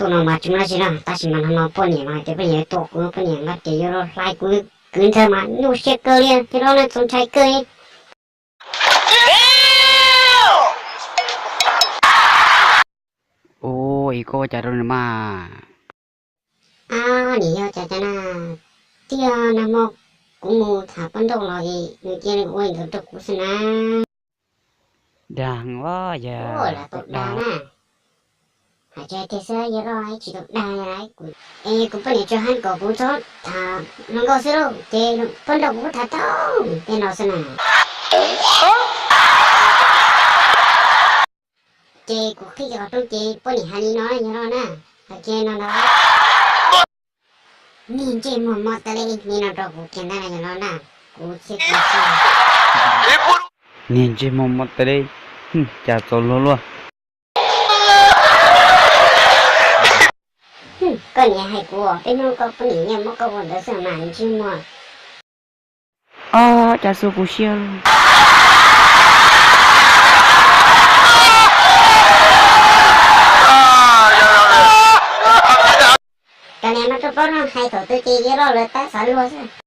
Kuv no mas tsis muaj dab tsi na, tab sis mas no no poj niam mas hais tias poj niam tuaj, kuv poj niam mas tias yuav los hlais kuv kwv ntxawg mas nyuaj siab kawg li, yog los na txaus ntshai kawg li. Ua, koj ua cas rau nws mas? Ab, nim yog cas cas na, twb yog nag hmo kuv mus tham poj nrauj los es nws cia li ua li ntawd rau kuv xwb na. Dag os, yog lam tau dag na. Hais tsis hais tiag xwb, yog los tsis tau dag, es kuv poj niam tsuas hais kom kuv txhob tham hluas nkauj xwb lauj, ces poj nrauj kuv kuj tham tau tej no xwb na. Ces kuv qhib kiag qhov rooj ces poj niam hais li no, yog los na, hais kiag no ntag. Niag ntsej muag mob tas li, li no rau kuv kiag ntag, yog los na, kuv txhiaj kiag xwb. Niag ntsej muag mob tas li, cas txaus luag luaj. Koj niam hais kuv, peb hnub koj poj niam nyiaj muab koj ua ntawd xwb mas ntsej muag. Ob, cas xua kuv siab. Koj niam mas rau plaub no hais thaum twg ces yuav loj lawv tab xav luag xwb.